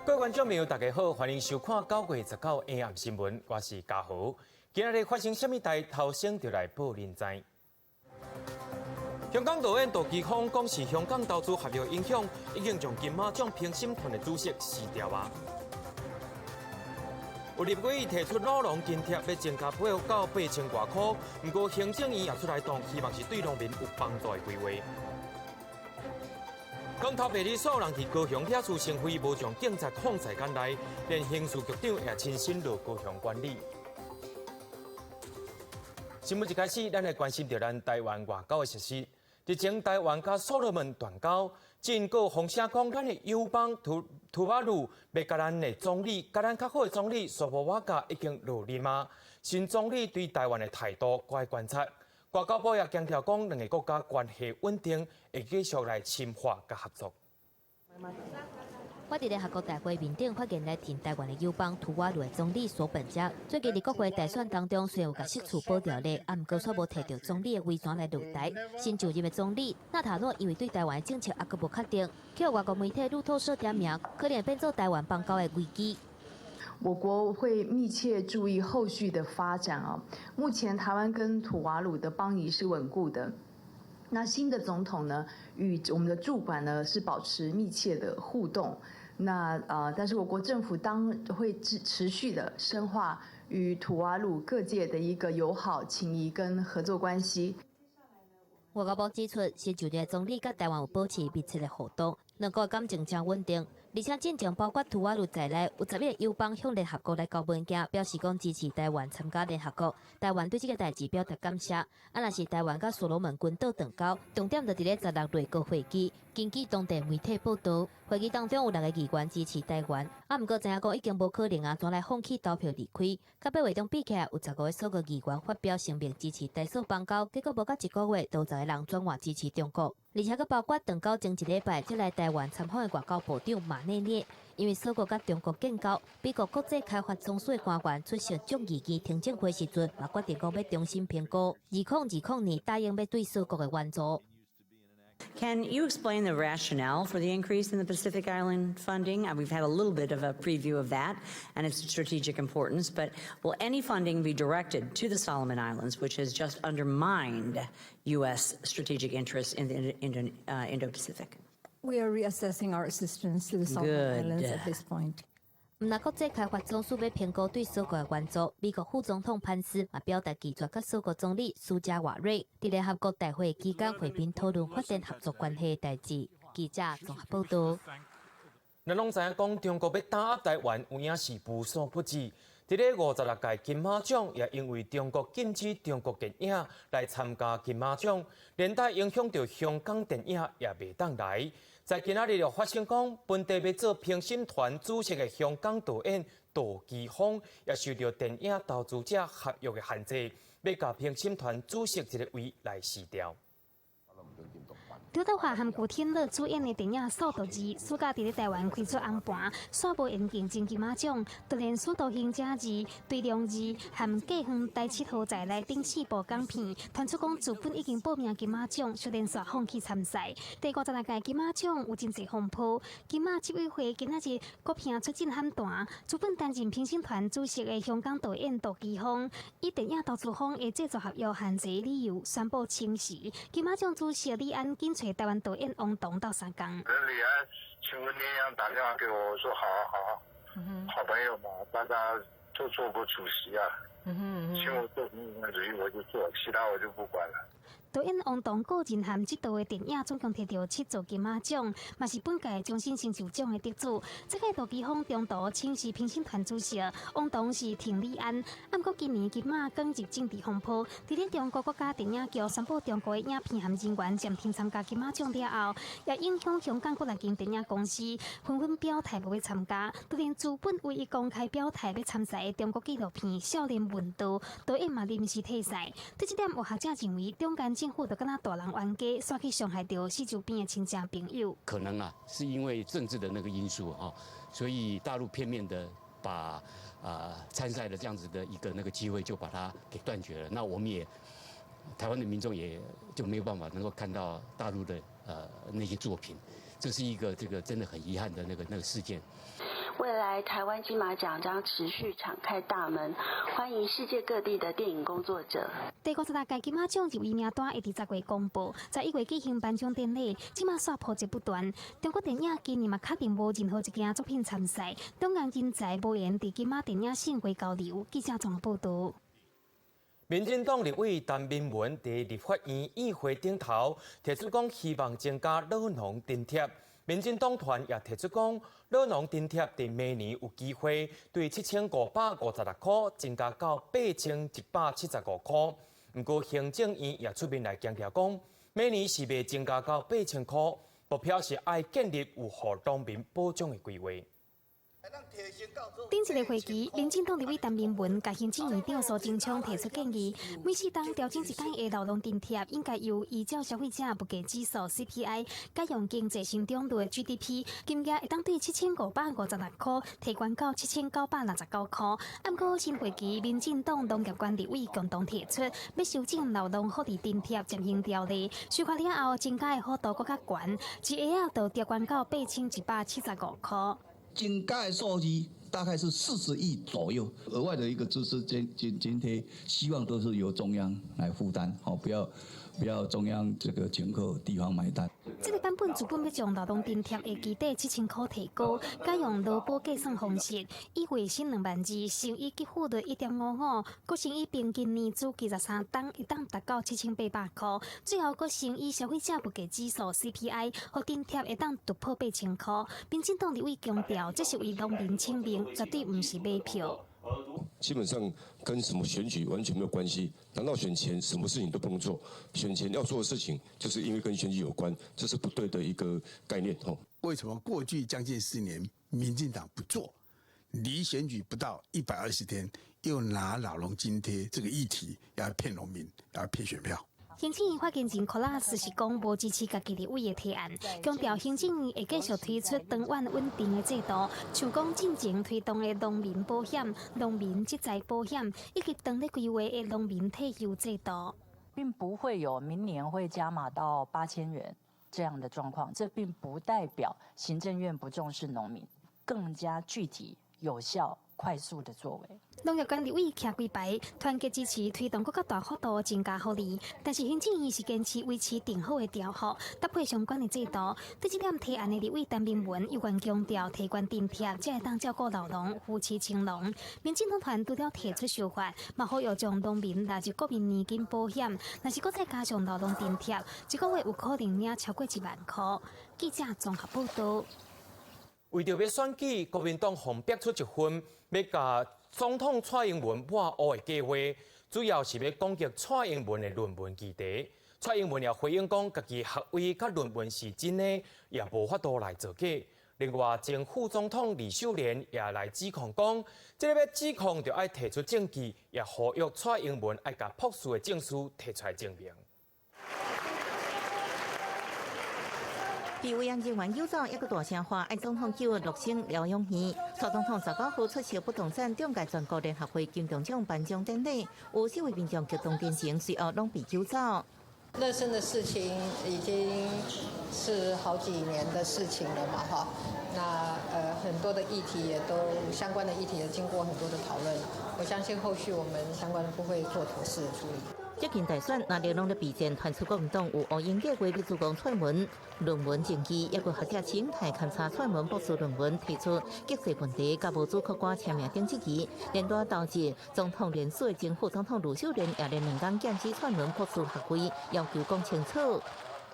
各位觀眾朋友，大家好，歡迎收看9月19下暗新聞，我是嘉豪。今仔日發生啥物代，頭先就來報恁知。香港導演杜琪峰講是香港投資合約影響，已經將金馬獎評審團的主席辭掉啊。有立委提出老農津貼欲增加到8000外箍，毋過行政院也出來動，希望是對農民有幫助的規劃。公投白日所有人佇高雄惹是生非，無將警察放在眼內，連刑事局長也親身落高雄管理。新聞一開始，咱來關心著咱台灣外交的消息。日前，台灣佮所羅門斷交，進過風聲講，咱的友邦吐瓦魯欲共咱的總理，佮咱較好的總理索波瓦加已經落任啊。新總理對台灣的態度，閣愛觀察。外交部也強調講，兩个國家關係穩定，會繼續來深化佮合作。我佇聯合國大會面頂發言來挺台灣的友邦吐瓦魯的總理索本加，最近佇國會大選當中雖然有共席次保牢咧，啊毋過卻無提著總理的威權來落台。新就任的總理納塔諾因為對台灣的政策猶閣無確定，予外國媒體路透社點名，可能變做台灣邦交的危機。我國會密切注意後續的發展啊。目前台灣跟吐瓦魯的邦誼是穩固的。那新的總統呢，與我們的駐館呢是保持密切的互動。那但是我國政府當會持續的深化與吐瓦魯各界的一個友好情誼跟合作關係。外交部指出，新就任總理佮台灣有保持密切的互動，兩國感情誠穩定。而且進前包括吐瓦魯在內，有11個友邦向聯合國來交文件，表示講支持台灣參加聯合國。台灣對這個代誌表達感謝。啊，若是台灣佮所羅門群島斷交，重點就佇咧16內閣會議。根據當地媒體報道，會議當中有六個議員支持台灣，啊，毋過知影講已經無可能啊，轉來放棄投票離開。佮8月中比起來，有15個鎖國議員發表聲明支持台鎖邦交，結果無到一個月，就有10個人轉換支持中國。而且閣包括斷交前一禮拜才來台灣參訪的外交部長馬內涅，因為鎖國佮中國建交，美國國際開發總署的官員出席眾議院聽證會時陣，嘛決定講欲重新評估2020年答應欲對鎖國的援助。 Can you explain the rationale for the increase in the Pacific Island funding? We've had a little bit of a preview of that and its strategic importance, but will any funding be directed to the Solomon Islands, which has just undermined U.S. strategic interests in the Indo-Pacific? We are reassessing our assistance to the Solomon Good. Islands at this point. 毋但國際開發總署欲評估對鎖國的援助，美國副總統潘斯嘛表達拒絕佮鎖國總理蘇加瓦瑞佇聯合國大會期間會面討論發展合作關係的代誌。記者綜合報道。咱攏知影講，中國欲打壓台灣，有影是無所不至。佇咧56屆金馬獎，也因為中國禁止中國電影來參加金馬獎，連帶影響著香港電影也袂當來。在今仔日就發生講，本地欲做評審團主席的香港導演杜琪峰，也受著電影投資者合約的限制，欲共評審團主席這个位來辭掉。劉德華和古天樂主演的電影《掃毒二》，暑假佇咧台灣開出紅盤，煞無緣競爭金馬獎。就連《使徒行者二》、《追龍二》和《隔遠台七號》在內頂四部港片，傳出講資本已經報名金馬獎，卻連續放棄參賽。第56屆金馬獎有真濟風波，金馬執委會今仔日閣聘出陣喊彈，資本擔任評審團主席的香港導演杜琪峰，以電影投資方的製作合約限制理由宣布請辭。金馬獎主席李安緊揣台灣導演王彤鬥相共。李安請問年陽打電話給我，我說好啊好啊，好朋友嘛，大家都做過主席啊，請我做評審主席我就做，其他我就不管了。導演王彤個人和執導的電影總共摕著七座金馬獎，嘛是本屆終身成就獎的得主。這屆杜琪峰中途請辭評審團主席，王彤是挺李安。毋過今年金馬捲入政治風波，佇咧中國國家電影局宣布中國的影片和人員暫停參加金馬獎了後，也影響香港幾若間電影公司紛紛表態無欲參加。就連資本唯一公開表態欲參賽的中國紀錄片《少年問道》，導演嘛臨時退賽。對這點，有學者認為，中間政府就敢若大人冤家，煞去傷害著四周邊的親戚朋友。可能啊，是因為政治的那個因素啊，所以大陸片面的把啊參賽的這樣子的一個那個機會就把它給斷絕了。那我們也台灣的民眾也就沒有辦法能夠看到大陸的那些作品，這是一個這個真的很遺憾的那個事件。未來台灣金馬獎將持續敞開大門，歡迎世界各地的電影工作者。第五十六屆金馬獎入圍名單會佇10月公布，11月舉行頒獎典禮。這馬煞波折不斷。中國電影今年嘛確定無任何一件作品參賽，兩岸人才無緣佇金馬電影盛會交流。記者綜合報導。民進黨立委陳明文佇立法院議會頂頭提出講，希望增加老農津貼。民進黨團也提出講，老農津貼佇明年有機會對7556塊增加到8175塊。毋過行政院也出面來強調講，明年是袂增加到8000塊，目標是愛建立有予農民保障的規劃。頂一个會期，民進黨立委陳明文共行政院長蘇貞昌提出建議，每四冬調整一擺的老農津貼，應該由依照消費者物價指數 CPI，改用經濟成長率 GDP，金額會當對7556塊提懸到7969塊。毋過新會期，民進黨農業關立委共同提出，欲修正老農福利津貼暫行條例，修法了後增加的幅度閣較懸，一下仔就調懸到8175塊。增加的數字大概是40億左右，額外的一個支持津貼，希望都是由中央來負擔，好，不要中央這個全靠地方買單。這个版本主本欲將老農津貼的基底7000塊提高，改用勞保計算方式，以月薪2萬2乘以給付率1.55，閣乘以平均年資73冬，會當達到7800塊。最後閣乘以消費者物價指數 CPI，予津貼會當突破8000塊。民進黨立委強調，這是為農民請命，絕對毋是買票。基本上跟什麼選舉完全沒有關係。難道選前什麼事情都不能做？選前要做的事情，就是因為跟選舉有關，這是不對的一個概念。吼，為什麼過去將近4年，民進黨不做？離選舉不到120天，又拿老農津貼這個議題要騙農民，要騙選票？行政院發言人柯拉斯是講無支持家己立委的提案，強調行政院會繼續推出長遠穩定的制度，像講進前推動的農民保險、農民職災保險，以及當咧規劃的農民退休制度，並不會有明年會加碼到8000元這樣的狀況。這並不代表行政院不重視農民，更加具體、有效、快速的作為。農業關立委徛規排，團結支持推動閣較大幅度增加福利，但是行政院是堅持維持定好的調幅，搭配相關的制度。對這點提案的立委陳明文猶原強調，提懸津貼才會當照顧老農、扶持青農。民進黨團除了提出修法，嘛呼籲將農民納入國民年金保險，若是閣再加上老農津貼，一個月有可能領超過1萬塊。記者綜合報導。為著欲選舉，國民黨予逼出一份欲共總統蔡英文抹烏的計劃，主要是欲攻擊蔡英文的論文議題。蔡英文也回應講，家己學位佮論文是真的，也無法度來造假。另外，前副總統呂秀蓮也來指控講，這个欲指控就愛提出證據，也呼籲蔡英文愛共博士的證書提出來證明。被慰安人員誘走，抑閣大聲喊愛總統救樂生療養院。蔡總統19號出席不動產中介全國聯合會金鐘獎頒獎典禮，有四位民眾激動陳情，隨後攏被救走。樂生的事情已經是好幾年的事情了嘛，哈。那很多的議題也都相關的議題也經過很多的討論，我相信後續我們相關的部會做妥適的處理。接近大選，藍綠攏咧備戰，傳出國民黨有烏蠅計劃欲主攻蔡英文論文證據，抑閣學者請台勘查蔡英文博士論文，提出激濟問題，佮無主考官簽名等質疑，連帶導致總統連署的前副總統呂秀蓮也連兩工檢視蔡英文博士學位，要求講清楚。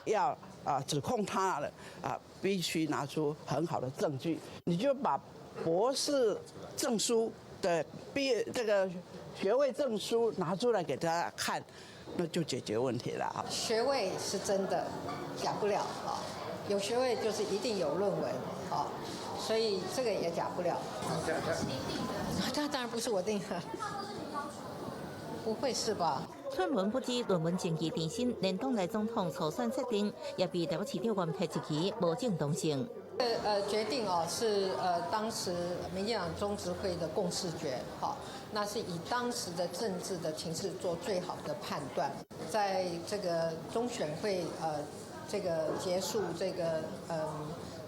要啊指控他了啊，必須拿出很好的證據。你就把博士證書的畢業這個學位證書拿出來給大家看，那就解決問題了。學位是真的，假不了啊。有學位就是一定有論文啊，所以這個也假不了。這當然不是我定的，不會是吧？蔡英文不止論文證據纏身，連黨內總統初選設定也被台北市長嚴提質疑無正當性。決定哦，是當時民進黨中執會的共識決，好，那是以當時的政治的情勢做最好的判斷，在這個中選會這個結束這個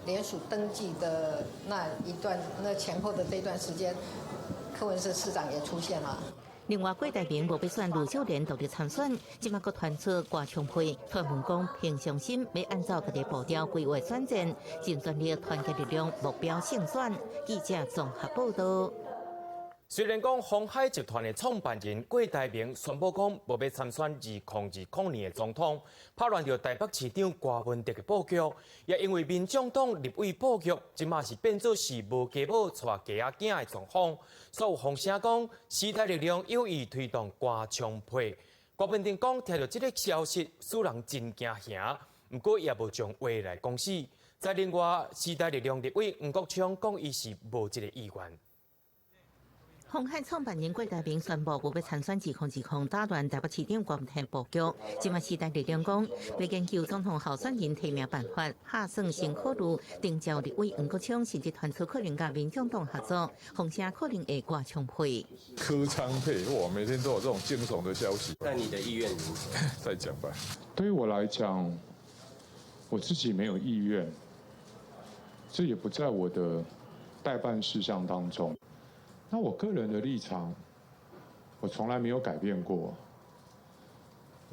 聯署登記的那一段，那前後的這段時間，柯文哲市長也出現了。另外，郭台銘無欲選呂秀蓮獨立參選，這馬閣傳出郭長配，傳聞講平常心欲按照家己步調規劃選戰，盡全力團結力量，目標勝選。記者綜合報道。雖然講鴻海集團的創辦人郭台銘宣布講無欲參選2020年的總統，拍亂著台北市長柯文哲的布局，也因為民眾黨立委布局，這馬是變做是無家母帶雞仔囝的狀況，所以有風聲講時代力量有意推動郭長配。柯文哲講聽著這个消息，使人真驚嚇，毋過也無將話來講死。在另外，時代力量立委黃國昌講，伊是無這个意願。鴻海創辦人郭台銘宣布無欲參選2020，打亂台北市長柯文哲布局。這馬時代力量講，欲研究總統候選人提名辦法，下算先考慮徵召立委黃國昌，甚至傳出可能佮民眾黨合作，風聲可能會郭長配。柯昌配，哇，每天都有這種驚悚的消息。那你的意願如何？再講吧。對於我來講，我自己沒有意願，這也不在我的待辦事項當中。那我個人的立場，我從來沒有改變過，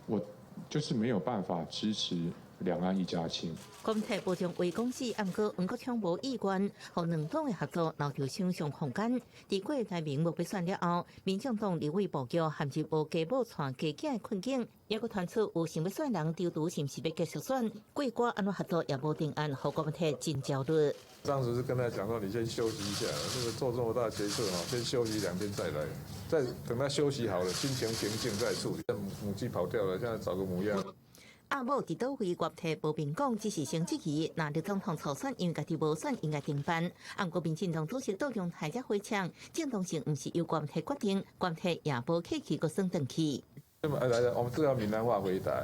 我就是沒有辦法支持兩岸一家親。柯文哲無將話講死，毋過黃國昌無意願，予兩黨的合作留著想像空間。佇郭台銘無欲選了後，民眾黨立委布局陷入無家母帶雞囝的困境，猶閣傳出有想欲選人丟丟，是毋是欲繼續選？郭柯按怎合作也無定案，予柯文哲真焦慮。當時是跟他講說，你先休息一下，這個做這麼大決策啊，先休息2天再來，再等他休息好了，心情平靜再處理。母雞跑掉了，現在找個母鴨。阿某佇佗位郭提無明講，只是先質疑，若立總統初選因為家己無選，應該停辦。毋過民進黨主席杜榮泰才回嗆，正當性毋是由郭提決定，郭提也無客氣閣算轉去。來來，我們這要閩南話回答，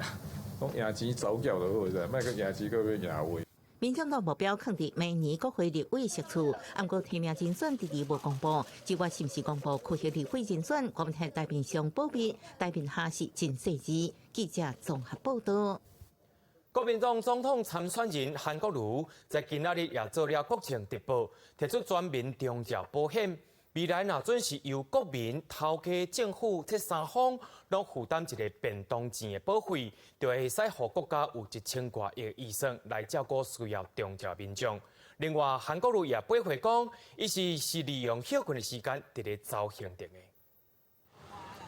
講贏錢走繳就好，是，莫閣贏錢閣欲贏話。民進黨目標囥佇明年國會立委席次，毋過提名人選遲遲無公布，這月是毋是公布區域立委人選？郭台台面上保密，台面下是真細緻。記者綜合報道。國民黨總統參選人韓國瑜在今仔日也做了國情直播，提出全民長照保險。未來若準是由國民、頭家、政府這三方攏負擔一个便當錢的保費，就會使予國家有1000外億的預算來照顧需要長照民眾。另外，韓國瑜也回應講，伊是利用歇睏的時間佇咧走行程的。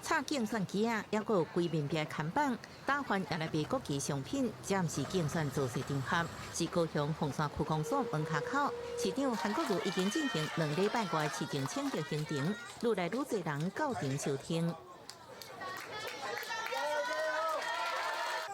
插競選旗仔，猶閣有規面壁看板，打扮也來賣國旗商品，這毋是競選造勢場合，是高雄鳳山區公所門跤口。市長韓國瑜已經進行2禮拜外市政清潔行程，愈來愈濟人到場收聽。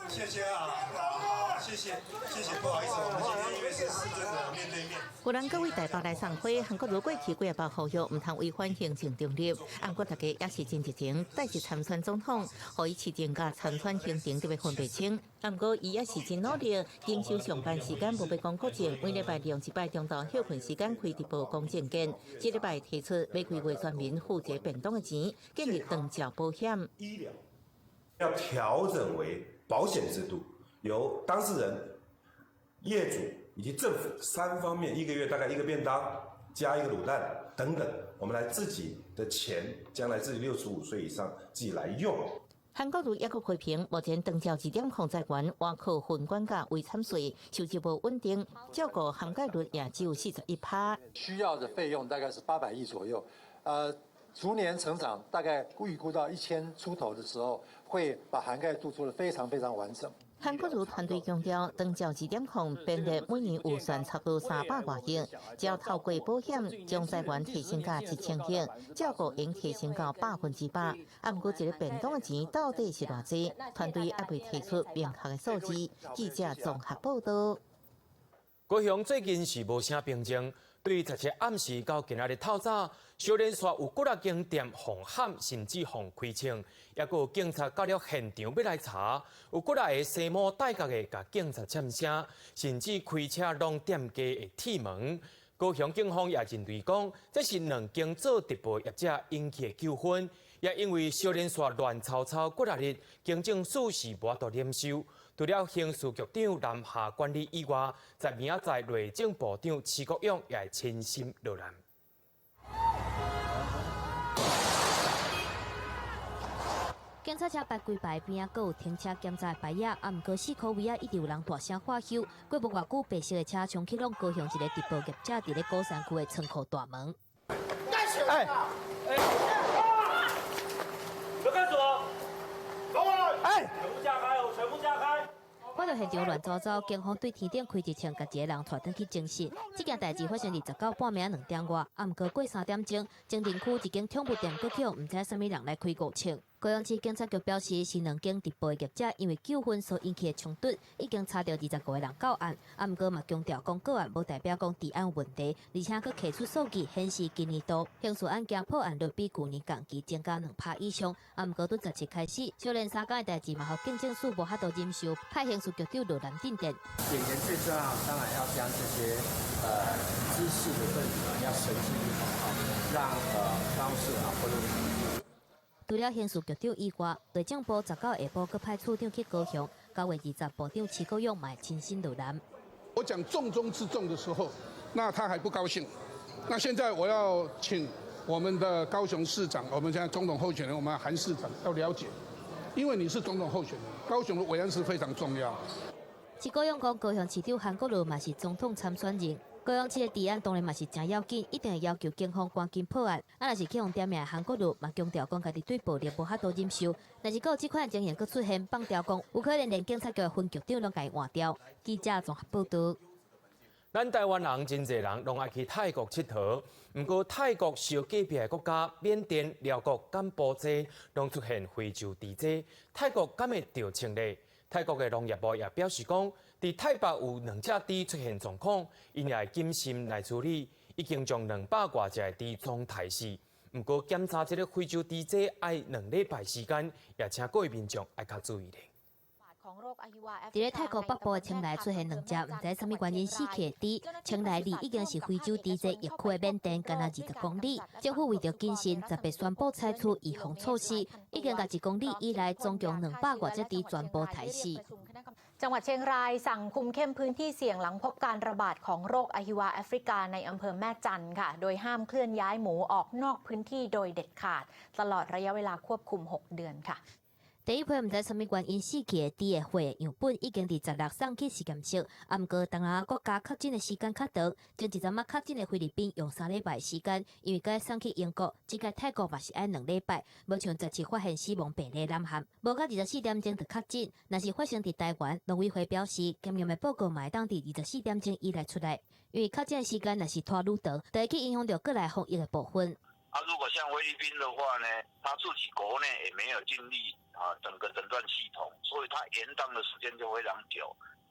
謝謝啊，謝謝謝謝，不好意思，我們今天因為是市政的面對面。有人各位台北來送花，韓國瑜過去幾仔擺呼籲，毋通違反行政中立。毋過大家也是真熱情，帶是參選總統，予伊市政佮參選行程特別分袂清。毋過伊也是真努力，緊守上班時間，無欲講國政，每禮拜利用一擺中晝歇睏時間開直播講政見。這禮拜提出欲規劃全民付一个便當的錢，建立長照保險。醫療要調整為保險制度，由當事人、業主以及政府三方面，一個月大概一個便當加一個滷蛋等等，我們來自己的錢，將來自己65歲以上自己來用。韓國瑜猶閣批評，目前長照2.0資源，倚靠分管佮遺產稅，收入無穩定，照顧涵蓋率也只有41%。需要的費用大概是800億左右，逐年成長，大概預估到1000出頭的時候，會把涵蓋度做得非常非常完整。韓國瑜團隊強調，長照2.0編列每年預算差不多300外億，只要透過保險將資源提升到1000億，照顧應提升到100%。啊，毋過這个便當的錢到底是偌濟？團隊猶未提出明確的數字。記者綜合報道。高雄最近是無啥平靜，對17暗時到今仔日透早，小連續有幾若間店予砍，甚至予開槍，猶閣有警察到了現場欲來查，有幾若个西帽戴角的共警察嗆聲，甚至開車挵店家的鐵門。高雄警方也認為講，這是兩間做直播業者引起的糾紛，也因為小連續亂吵吵幾若日，警政署是無法度忍受。除了刑事局長南下管理以外，在明仔載內政部長徐國勇也會親身落南。警察車排規排邊仔，閣有停車檢查的牌仔，啊，毋過四箍位仔一直有人大聲喝囂。過無偌久，白色的車衝去攏高雄一个直播業者佇咧鼓山區的倉庫大門。哎哎！你幹什麼？哎！全部架開哦！全部架開！看著現場亂糟糟，警方對天頂開一槍，共一个人帶轉去偵訊。這件代誌發生29半暝2點外，啊，毋過過3點鐘，中正區一間寵物店閣去予毋知啥物人來開5槍。高雄市警察局表示，是兩間直播業者因為糾紛所引起的衝突，已經查著25個人到案。啊，毋過嘛強調講個案無代表講治安有問題，而且閣提出數據顯示今年度刑事案件破案率比舊年同期增加2%以上。啊，毋過對17開始，小連三工的代誌嘛，予警政署無法度忍受，派刑事局長落南鎮定。演員最重要，當然要將這些知識的分子要繩之於法，讓當事人或者。除了刑事局長以外，內政部19下晡閣派處長去高雄，9月20部長徐國勇嘛會親身落南。我講重中之重的時候，那他還不高興。那現在我要請我們的高雄市長，我們現在總統候選人，我們韓市長要了解，因為你是總統候選人，高雄的維安是非常重要。徐國勇講，高雄市長韓國瑜嘛是總統參選人。高雄市的治安當然嘛是誠要緊，一定會要求警方趕緊破案。啊，若是去予點名韓國瑜嘛強調講，家己對暴力無法度忍受。若是閣有這款情形閣出現，放調講有可能連警察局的分局長攏共伊換掉。記者綜合報導。咱台灣人真濟人攏愛去泰國𨑨迌，毋過泰國相隔壁的國家緬甸、寮國、柬埔寨攏出現非洲豬災，泰國敢會著清咧？泰國的農業部也表示講，佇泰北有兩隻豬出現狀況，𪜶也會謹慎來處理，已經將200外隻的豬總刣死。毋過檢查這个非洲豬災愛2禮拜時間，也請各位民眾愛較注意咧。佇咧泰國北部的清萊出現兩隻毋知啥物原因死去的豬，清萊離已經是非洲豬災疫區的緬甸，干焦20公里。政府為著謹慎，18宣布採取預防措施，已經共1公里以內總共200外隻豬全部刣死。 จังหวัดเชียงรายสั่งคุมเข้มพื้นที่เสี่ยงหลังพบการระบาดของโรคอหิวาแอฟริกาในอำเภอแม่จันค่ะ โดยห้ามเคลื่อนย้ายหมูออกนอกพื้นที่โดยเด็ดขาด ตลอดระยะเวลาควบคุม 6 เดือนค่ะ 第一批毋知啥物原因死去的豬的血樣本已經佇16送去實驗室，啊，毋過東南亞國家確診的時間較長，前一陣仔確診的菲律賓用3禮拜時間，因為該送去英國，這屆泰國嘛是愛2禮拜，無像17發現死亡病例南韓，無到24點鐘就確診，若是發生佇台灣，農委會表示檢驗的報告嘛會當佇24點鐘以內出來，因為確診的時間若是拖愈長，就會去影響著閣來防疫的部分。啊，如果像菲律賓的話呢，他自己國內也沒有建立啊整個診斷系統，所以他延宕的時間就非常久。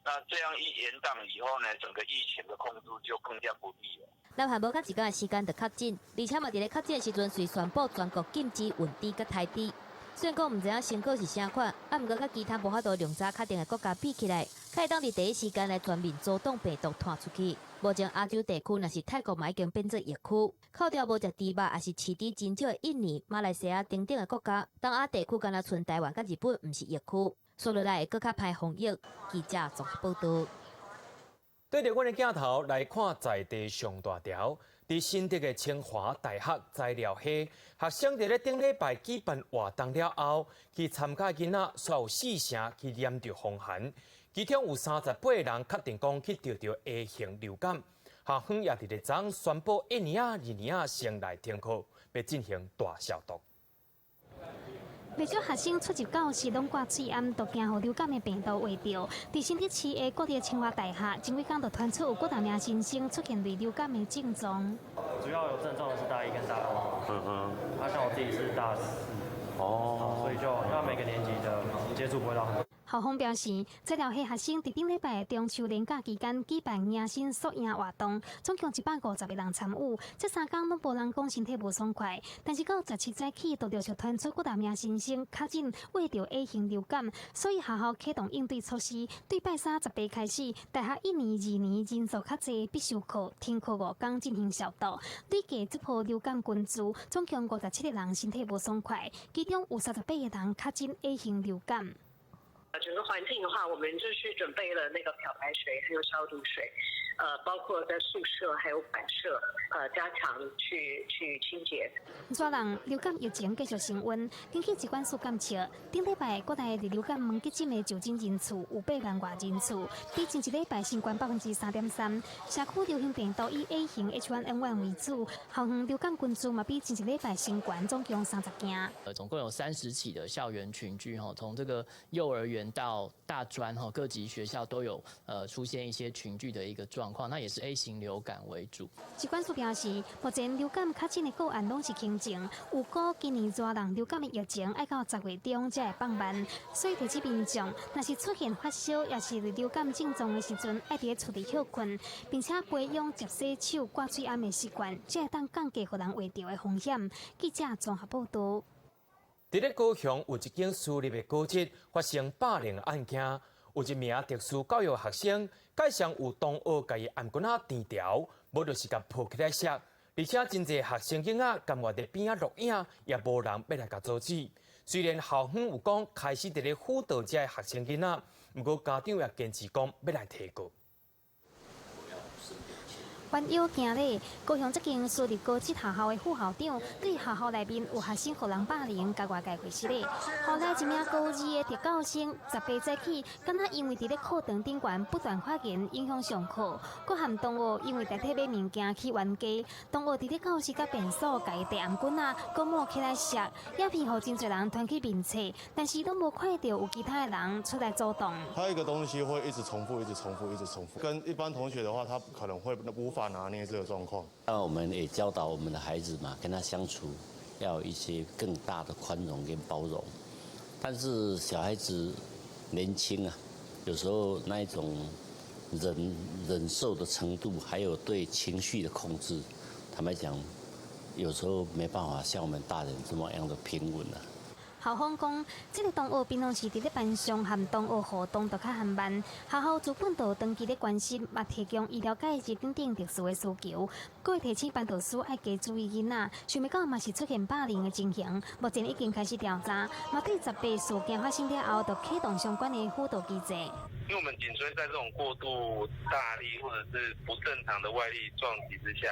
那這樣一延宕以後呢，整個疫情的控制就更加不利了。南韓無到一工的時間就確診，而且嘛佇咧確診的時陣，隨宣布全國禁止運豬佮刣豬。雖然講毋知影成果是啥款，啊，毋過佮其他無法度量早確定的國家比起來，較會當佇第一時間來全面阻擋病毒傳出去。目前亞洲地區若是泰國嘛已經變做疫區，扣掉無食豬肉抑是飼豬真少的印尼、馬來西亞等等的國家，東亞地區干焦賰台灣佮日本毋是疫區，煞落來會閣較歹防疫。記者綜合報導。對著阮的鏡頭來看，在地上大條，佇新竹的清華大學材料系學生佇咧頂禮拜舉辦活動了後，去參加囡仔，煞有四成去染著風寒，其中有38個人確定講去著著 A 型流感。校方也佇咧昨宣布一年仔、二年仔先來停課，欲進行大消毒。袂少學生出入教室攏掛喙罨，都驚予流感的病毒秽著。佇新竹市的國立清華大學，前幾工就傳出有幾若名新生出現類流感的症狀。主要有症狀的是大一跟大二。啊，像我自己是大四。所以就那每個年級的接觸不會到很多。校方表示，材料系學生佇頂禮拜中秋連假期間舉辦迎新宿營活動，總共150個人參與。這3工攏無人講身體無爽快，但是到17早起，就陸續傳出幾若名新生確診罹著 A 型流感，所以學校啟動應對措施，對拜三18開始，大學一年、二年人數較濟，必修課停課5工進行消毒。累計這波流感群組，總共57個人身體無爽快，其中有38個人確診 A 型流感。整個環境的話，我們就是準備了那個漂白水，還有消毒水，包括在宿舍還有館舍，加強去清潔。熱人流感疫情繼續升溫，根據疾管署監測，頂禮拜國內流感門急診的就診人次有8萬外人次，比前一禮拜升懸3.3%。社區流行病毒以 A 型 H1N1 為主，校園流感群聚嘛比前一禮拜升懸總共30件。總共有30起的校園群聚，哈，從這個幼兒園到大專，哈，各級學校都有出現一些群聚的一個狀況，那也是 A 型流感為主。疾管署表示，目前流感確診的個案攏是輕症，預估今年熱人流感的疫情愛到10月中才會放慢，所以提醒民眾，若是出現發燒，抑是流感症狀的時陣，愛佇厝裡歇睏，並且培養捷洗手、掛喙罨的習慣，才會當降低予人患著的風險。記者綜合報導。佇咧高雄有一間私立的高職發生霸凌案件，有一名特殊教育學生，蓋上有同學共伊頷頸仔甜條，無就是共抱起來錫，而且真濟學生囡仔甘願佇邊仔錄影，也無人欲來共阻止。雖然校方有講開始佇咧輔導這个學生囡仔，毋過家長也堅持講欲來提告。彎腰行禮，高雄這間私立高職學校的副校長對學校內面有學生予人霸凌，共外界解釋咧。後來一名高二的特教生，18早起，敢若因為佇咧課堂頂懸不斷發言，影響上課，閣和同學因為代替買物件去冤家，同學佇咧教室佮便所共伊遞頷頸仔，閣摸起來錫，影片予真濟人傳去面冊，但是攏無看著有其他的人出來阻擋。他一個東西會一直重複，一直重複，一直重複。跟一般同學的話，他可能會無法拿捏這個狀況。那我們也教導我們的孩子嘛，跟他相處要有一些更大的寬容跟包容。但是小孩子年輕啊，有時候那一種忍受的程度，還有對情緒的控制，坦白講，有時候沒辦法像我們大人這麼樣的平穩啊。校方講，這個同學平常時佇咧班上和同學互動都較緩慢，學校資本就長期咧關心，嘛提供醫療介入等等特殊的需求。閣會提醒班導師愛加注意囡仔，想袂到嘛是出現霸凌的情形，目前已經開始調查，嘛對18事件發生了後，就啟動相關的輔導機制。因為我們頸椎在這種過度大力或者是不正常的外力撞擊之下，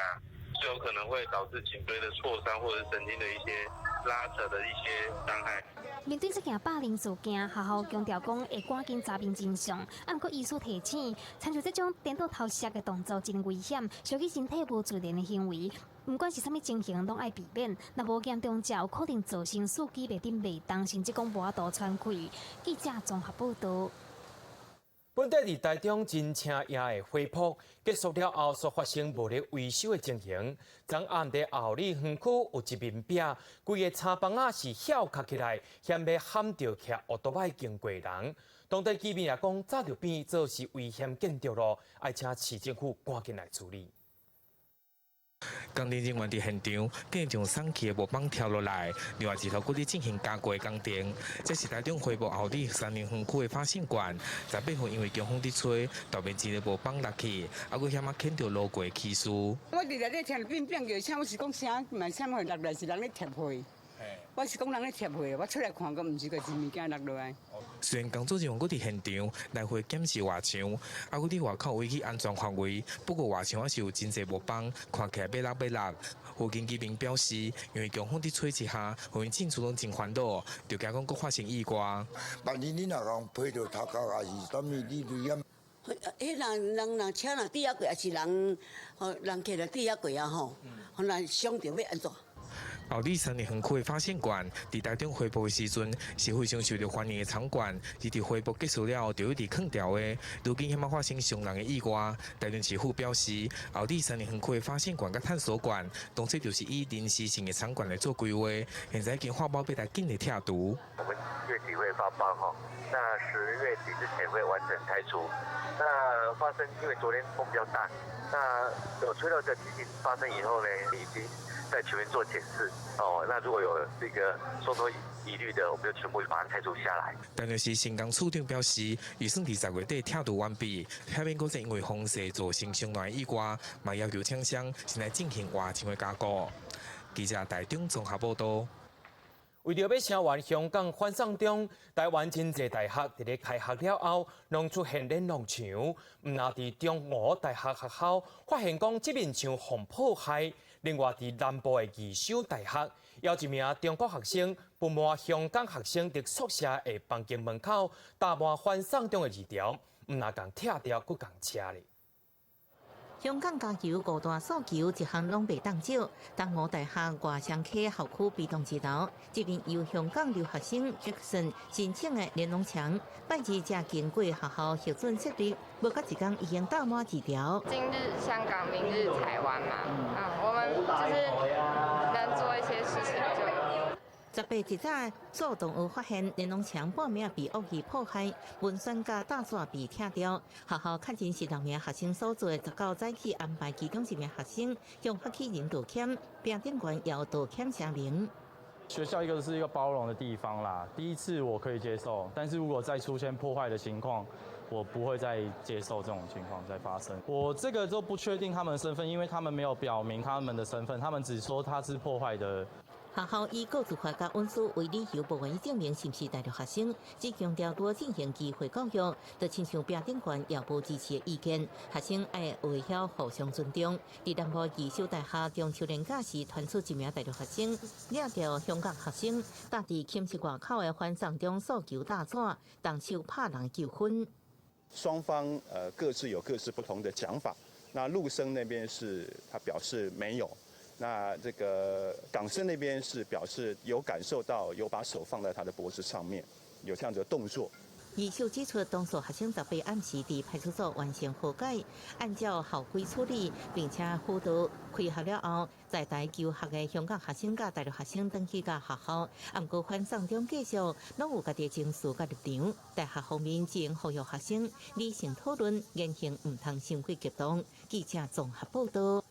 就有可能會導致頸椎的挫傷或者神經的一些拉扯的一些傷害。面對這件霸凌事件，學校強調講會趕緊查明真相。啊，毋過醫師提醒，親像這種顛倒頭錫的動作真危險，傷去身體無自然的行為，毋管是啥物情形，攏愛避免。若無嚴重者，有可能造成四肢袂振袂動，甚至講無法度喘氣。記者綜合報導。本地佇台中真正野的火瀑結束了後，所發生無咧維修的情形。昨暗佇后里園區有一面壁，規个柴枋仔是翹囥起來，嫌欲撼著徛烏托邦經過人。當地居民也講，早就變做是危險建築咯，愛請市政府趕緊來處理。工程人員佇現場，竟然將鬆去的木板拆落來，另外一頭閣咧進行加固的工程。這是台中花木后里三林園區的發信館，18號因為強風佇吹，大面積的木板落去，猶閣險仔牽著路過的騎士。我佇內底聽變變叫聲，我是講聲，嘛啥物落來是人咧貼貨。我是講人咧貼貨，我出來看，閣毋是個是物件落落來。雖然工作人員閣佇現場來回檢視外牆，猶閣佇外口圍起安全範圍，不過外牆還是有真濟木板，看起來欲落欲落。附近居民表示，因為強風佇吹之下，予𪜶進出攏真煩惱，就驚講閣發生意外。萬一你若共飛著頭殼，還是啥物，你危險。彼人人若車若佇遐過，抑是人吼人客若佇遐過啊吼，予人傷著欲按怎？后里三林園區的發現館，佇台中恢復的時陣是非常受著歡迎的場館，而佇恢復結束了後就一直空掉的。如今險仔發生傷人的意外，台中市府表示，后里三林園區的發現館佮探索館，當初就是以臨時性的場館來做規劃，現在已經發包欲來緊急拆除。我們月底會發包哈，那10月底之前會完成拆除。那發生因為昨天風比較大，那有吹到這情形發生以後呢，已經在全面做檢視哦。那如果有這個受托疑慮的，我們就全部把它拆除下來。台中市新工處長表示，預算佇10月底拆除完畢，遐免閣再因為風勢造成傷人意外，嘛要求廠商先來進行外牆的加固。記者台中綜合報導。為著欲聲援香港反送中，台灣真濟大學佇咧開學了後，攏出現連儂牆。毋但佇中吳大學學校發現講這面牆予破壞，另外佇南部的義守大學，有一名中國學生不滿香港學生佇宿舍的房間門口貼滿反送中的字條，毋但共拆掉，閣共車咧。香港加油五大訴求，一項攏袂當少。東吳大學外雙溪校區 B 棟一樓，這面由香港留學生 Jackson 申請的連儂牆，拜二才經過學校核准設立，無夠一工已經貼滿字條。今日香港，明日台灣嘛，我們就是能做一些事情就。18一早，數同學發現連儂牆半暝被惡意破壞，文宣佮大紙被拆掉。學校確認是六名學生所做，19早起安排其中一名學生向發起人道歉，評審員也有道歉聲明。學校一個是一個包容的地方啦，第一次我可以接受，但是如果再出現破壞的情況，我不會再接受這種情況再發生。我這個都不確定他們身份，因為他們沒有表明他們的身份，他們只說他是破壞的。學校以個資法佮隱私為理由，無願意證明是毋是大陸學生，只強調多進行機會教育，就親像評審員也無支持的意見。學生愛會曉互相尊重。佇南部義守大學中秋連假時，傳出一名大陸學生掠著香港學生，搭佇寢室外口的反送中訴求大紙，動手拍人糾紛。雙方各自有各自不同的講法。那陸生那邊是他表示沒有。那這個港生那邊是表示有感受到，有把手放在他的脖子上面，有這樣的動作。義守指出，當事學生18暗時佇派出所完成和解，按照校規處理，並且輔導。開學了後，在台求學的香港學生佮大陸學生轉去共學校，毋過反送中繼續，攏有家己情緒佮立場。大學方面只呼籲學生理性討論，言行毋通傷過激動。記者綜合報道。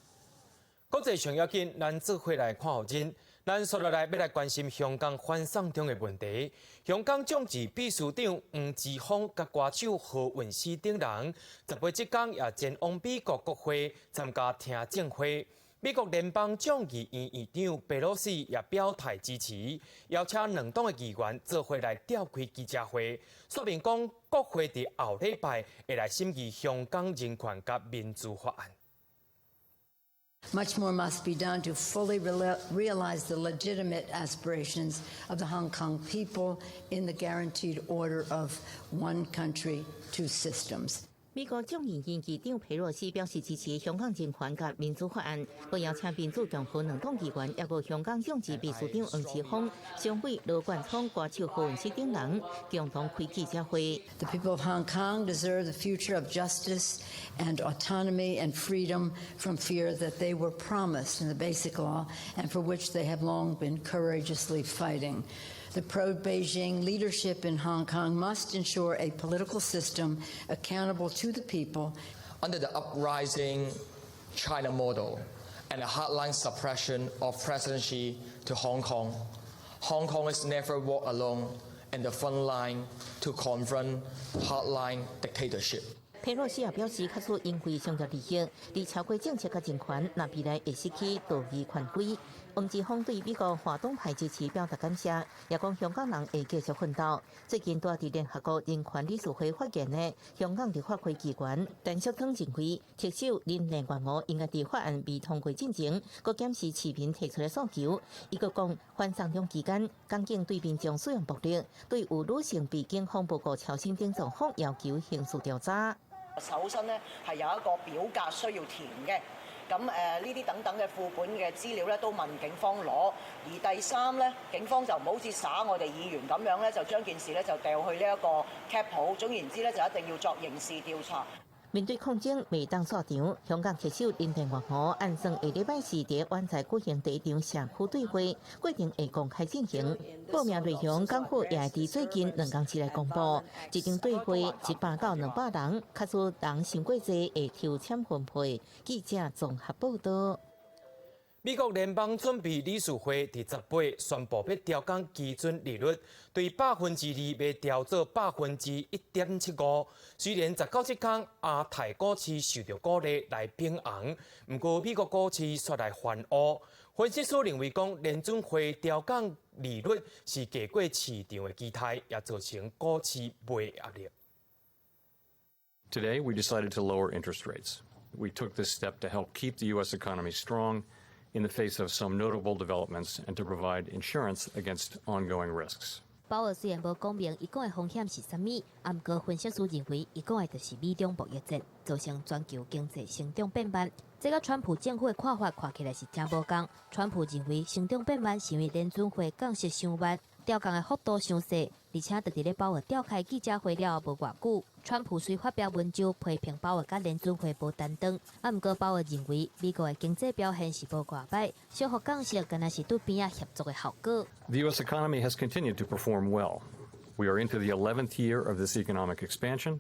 國際上要緊，咱做伙來看予真。咱紲落來欲來關心香港反送中的問題。香港眾志秘書長黃之鋒佮歌手何韻詩等人，18這工也前往美國國會參加聽證會。美國聯邦眾議院院長佩洛西也表態支持，邀請兩黨的議員做伙來召開記者會，說明講國會佇後禮拜會來審議香港人權佮民主法案。 Much more must be done to fully realize the legitimate aspirations of the Hong Kong people in the guaranteed order of one country, two systems. 美國眾議院議長佩洛西表示支持香港人權佮民主法案，閣邀請民主共和兩黨議員，抑閣香港眾志秘書長黃之鋒、商委羅冠聰、歌手何韻詩等人共同開記者會。 The people of Hong Kong deserve the future of justice and autonomy and freedom from fear that they were promised in the Basic Law and for which they have long been courageously fighting. The pro-Beijing leadership in Hong Kong must ensure a political system accountable to the people. Under the uprising China model and the hardline suppression of President Xi to Hong Kong, Hong Kongers never walk alone in the front line to confront hardline dictatorship. 佩洛西也表示，假使因為商業利益，佇超過政策佮人權，若未來會失去道義權威。黃之鋒對美國跨黨派支持表達感謝，也講香港人會繼續奮鬥。最近拄佇聯合國人權理事會發言的香港立法會議員陳淑莊認為，特首林鄭月娥應該佇法案未通過進前，閣檢視市民提出的訴求。伊閣講，反送中期間，港警對民眾使用暴力，對有女性被警方報告超身等狀況，要求刑事調查。搜身呢係有一個表格需要填嘅，咁呢啲等等嘅副本嘅資料咧都問警方攞。而第三咧，警方就唔好似耍我哋議員咁樣咧，就將件事咧就掉去呢一個 cap 鋪。總言之咧，就一定要作刑事調查。面對抗爭袂當散場，香港特首林鄭月娥按算下禮拜四佇灣仔舉行第一場社區對話，過程會公開進行。報名內容港府也會佇最近2工之內公布。這場對話100到200人，假使人傷過濟，會抽籤分配。記者綜合報道。美國聯邦準備理事會佇18宣布欲調降基準利率，對2%欲調做1.75%。雖然19這工亞太股市受著鼓勵來變紅，毋過美國股市煞來翻烏。分析師認為講，聯準會調降利率是低過市場的期待，也造成股市賣壓力。 Today, we decided to lower interest rates. We took this step to help keep the U.S. economy strong in the face of some notable developments and to provide insurance against ongoing risks. 鮑爾雖然無講明伊講的風險是啥物，毋過分析師認為伊講的就是美中貿易戰，造成全球經濟成長變慢。這佮川普政府的看法看起來是誠無仝。川普認為成長變慢是因為聯準會降息傷慢，調降的幅度傷細，而且佇咧鮑爾召開記者會了後無偌久，川普遂發表文章批評鮑爾佮聯準會無擔當。啊，毋過鮑爾認為美國的經濟表現是無偌䆀，小幅降息敢若是對邊仔協作的效果。 The U.S. economy has continued to perform well. We are into the 11th year of this economic expansion,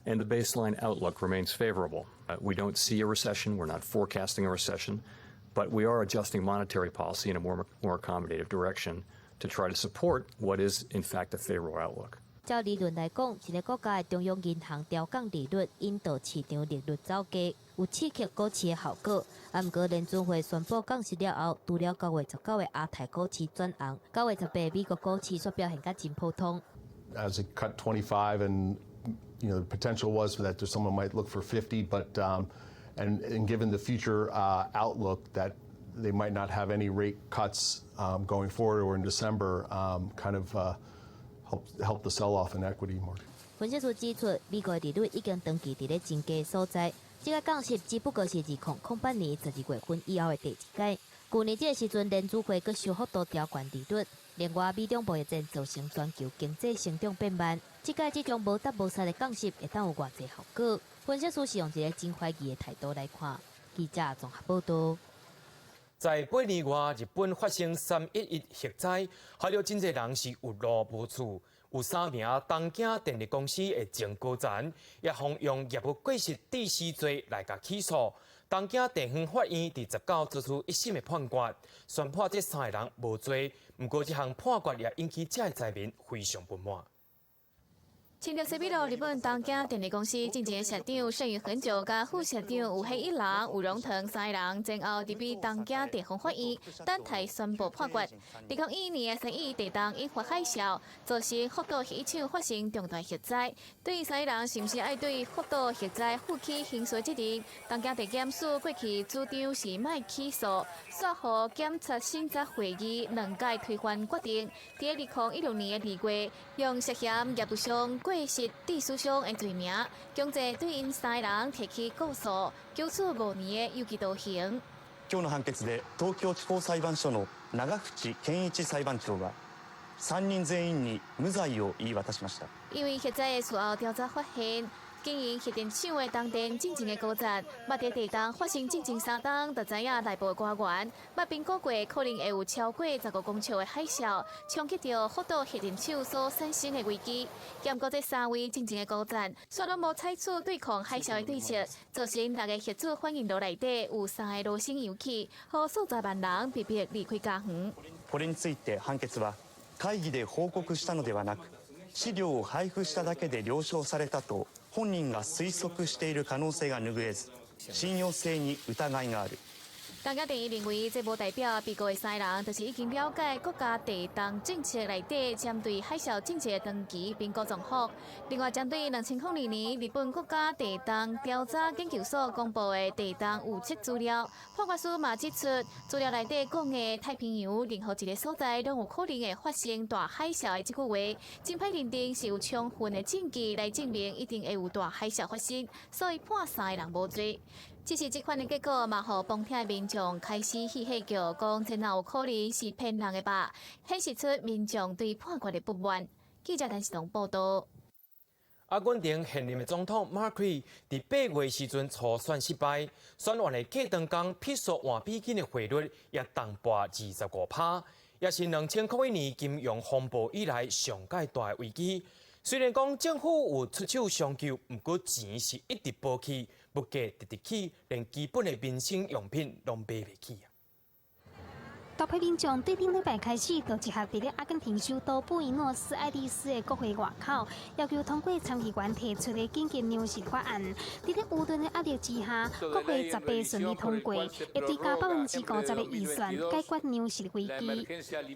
and the baseline outlook remains favorable. We don't see a recession. We're not forecasting a recession, but we are adjusting monetary policy in a more accommodative direction to try to support what is, in fact, a favorable outlook. 照理論來講，一個國家的中央銀行調降利率，引導市場利率走低，有刺激股市的效果。啊，毋過聯準會宣布降息了後，除了9月19的亞太股市轉紅，9月18美國股市煞表現甲真普通。 As it cut 25 and the potential was that someone might look for 50, but and given the future outlook that they might not have any rate cuts going forward or in December, kind of help the sell-off in equity market. 分析師指出，美國利率已經長期佇咧真低所在，這個降息只不過是2008年12月份以後的第一擺。舊年這個時陣，聯準會閣小幅度調懸利率。另外，美中貿易戰造成全球經濟成長變慢，這擺這種無踏無實的降息會當有偌濟效果？分析師是用一個真懷疑的態度來看。記者綜合報道。在8年外，日本發生3.11核災，害著真濟人是有路無厝。有三名東京電力公司的前高層，也予用業務過失致死罪來共起訴。東京地方法院佇19做出一審的判決，宣判這三個人無罪。毋過，這項判決也引起遮的災民非常不滿。親著西比魯日本東京電力公司進前社長盛宇恆久佮副社長宇賀一郎、宇榮藤三个人，前後佇彼東京地方法院等待宣布判決。2011年的3.11地動引發海嘯，造成福島核一廠發生重大核災。對於三个人是毋是愛對福島核災負起刑事責任，東京地檢署過去主張是莫起訴，煞予檢察審查會議兩屆推翻決定。佇2016年的2月，用涉嫌業務上過失致死傷的罪名，強制對𪜶三个人提起告訴，求處5年的有期徒刑。今日の判決で東京地方裁判所の永淵健一裁判長は3人全員に無罪を言い渡しました。因為核災的事後調查發現，經營核電廠的東電進前的高層，捌佇地動發生進前3冬就知影內部官員捌評估過可能會有超過15公尺的海嘯，衝擊著福島核電廠所產生的危機。毋過這三位進前的高層，煞攏無採取對抗海嘯的對策，造成六個核子反應爐內底有三个爐心溶去，予數十萬人被迫離開家園。これについて判決は会議で報告したのではなく、資料を配布しただけで了承されたと本人が推測している可能性が拭えず、信用性に疑いがある。東京地院認為，這無代表被告的三个人，就是已經了解國家地動政策內底針對海嘯政策的長期評估狀況。另外，針對2002年日本國家地動調查研究所公布的地動預測資料，判決書嘛指出，資料內底講的太平洋任何一个所在攏有可能會發生大海嘯的這句話，真歹認定是有充分的證據來證明一定會有大海嘯發生，所以判三个人無罪。只是這款的結果，嘛，予旁聽的民眾開始戲戲叫，講這哪有可能是騙人的吧？顯示出民眾對判決的不滿。記者陳世龍報道。阿根廷現任的總統馬克里佇8月時陣初選失敗，選完的過長工，披索換美金的匯率也重跌25%，也是2001年金融風暴以來上蓋大的危機。雖然講政府有出手相救，毋過錢是一直無去，物價直直起，連基本的民生用品攏買袂起啊！大批民眾對頂禮拜開始就集合佇咧阿根廷首都布宜諾斯艾利斯的國會外口，要求通過參議員提出的緊急糧食法案。佇咧輿論的壓力之下，國會十八順利通過，會追加50%的預算解決糧食危機。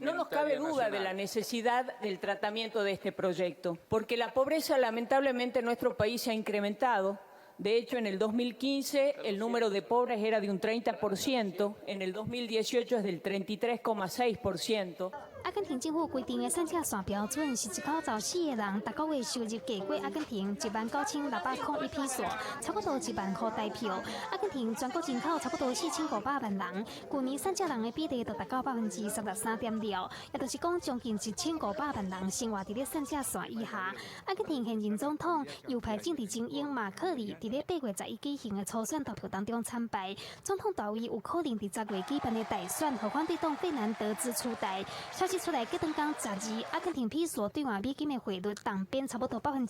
No nos cabe duda de la necesidad del tratamiento de este proyecto, porque la pobreza lamentablemente en nuestro país se ha incrementado. De hecho, en el 2015 el número de pobres era de un 30%, en el 2018 es del 33,6%. 阿根廷政府規定的散赤線標準是一口十四个人，逐個月收入低過阿根廷19,601披索，差不多1萬箍台票。阿根廷全國人口差不多4500萬人，舊年散赤人的比例就達到33.6%，也就是講將近1500萬人生活佇咧散赤線以下。阿根廷現任總統右派政治精英馬克里佇咧8月11舉行的初選投票當中慘敗，總統大位有可能佇10月舉辦的大選，予反對黨費南德茲取代。消息出來，隔頓工十二，阿根廷披索兌換美金的匯率動貶差不多25%，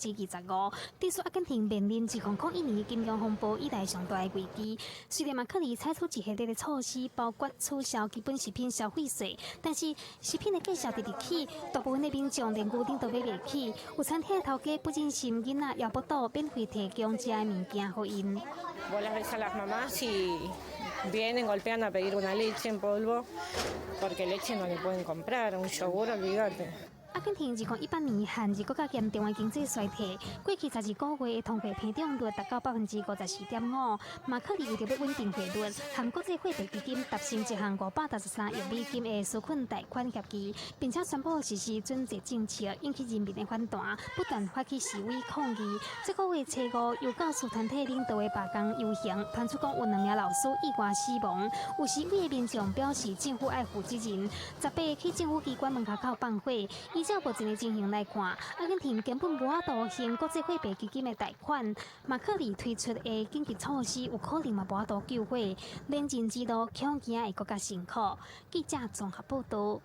指出阿根廷面臨自2001年金融風暴以來上大的危機。雖然馬克里採取一系列的措施，包括取消基本食品消費稅，但是食品的價格直直起，大部分的民眾連牛奶都買袂起。有餐廳頭家不忍心囡仔枵腹肚，免費提供食的物件予𪜶。 Vos las ves a las mamás y vienen, golpean a pedir una leche en polvo, porque leche no le pueden comprar, un yogur, olvídate. 阿根廷2018年陷入閣較嚴重的經濟衰退，過去12個月的通貨膨脹率達到54.5%。馬克里為著欲穩定匯率，和國際貨幣基金達成一項563億美金的紓困貸款協議，並且宣布實施準濟政策，引起人民的反彈，不斷發起示威抗議。這個月初五，由教師團體領導的罷工遊行，傳出講有兩名老師意外死亡。有示威的民眾表示政府愛負責任，18去政府機關門口放火。依照目前的情形來看，阿根廷根本無法度還國際貨幣基金的貸款。馬克里推出的緊急措施有可能嘛無法度救火，連任之路恐驚會閣較辛苦。記者綜合報道。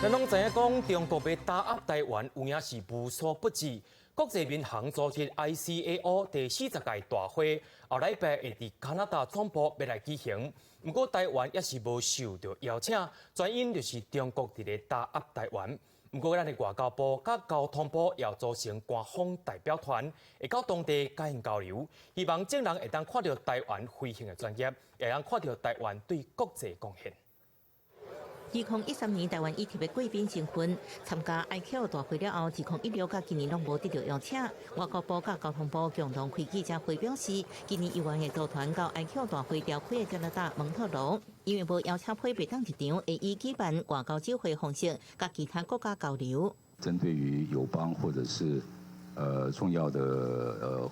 咱攏知影講，中國欲打壓台灣，有影是無所不至。國際民航組織 ICAO 第40屆大會後禮拜會佇加拿大總部欲來舉行，毋過台灣猶是無受著邀請，原因就是中國佇咧打壓台灣。毋過咱的外交部佮交通部也組成官方代表團，會到當地共𪜶交流，希望眾人會當看著台灣飛行的專業，會當看著台灣對國際貢獻。2013年，台灣以特別貴賓身份參加 ICAO 大會了後，2016佮今年攏無得著邀請。外交部佮交通部共同開記者會表示，今年猶原會組團到 ICAO 大會召開的加拿大蒙特羅，因為無邀請批袂當入場，會以舉辦外交酒會方式，佮其他國家交流。針對於友邦或者是重要的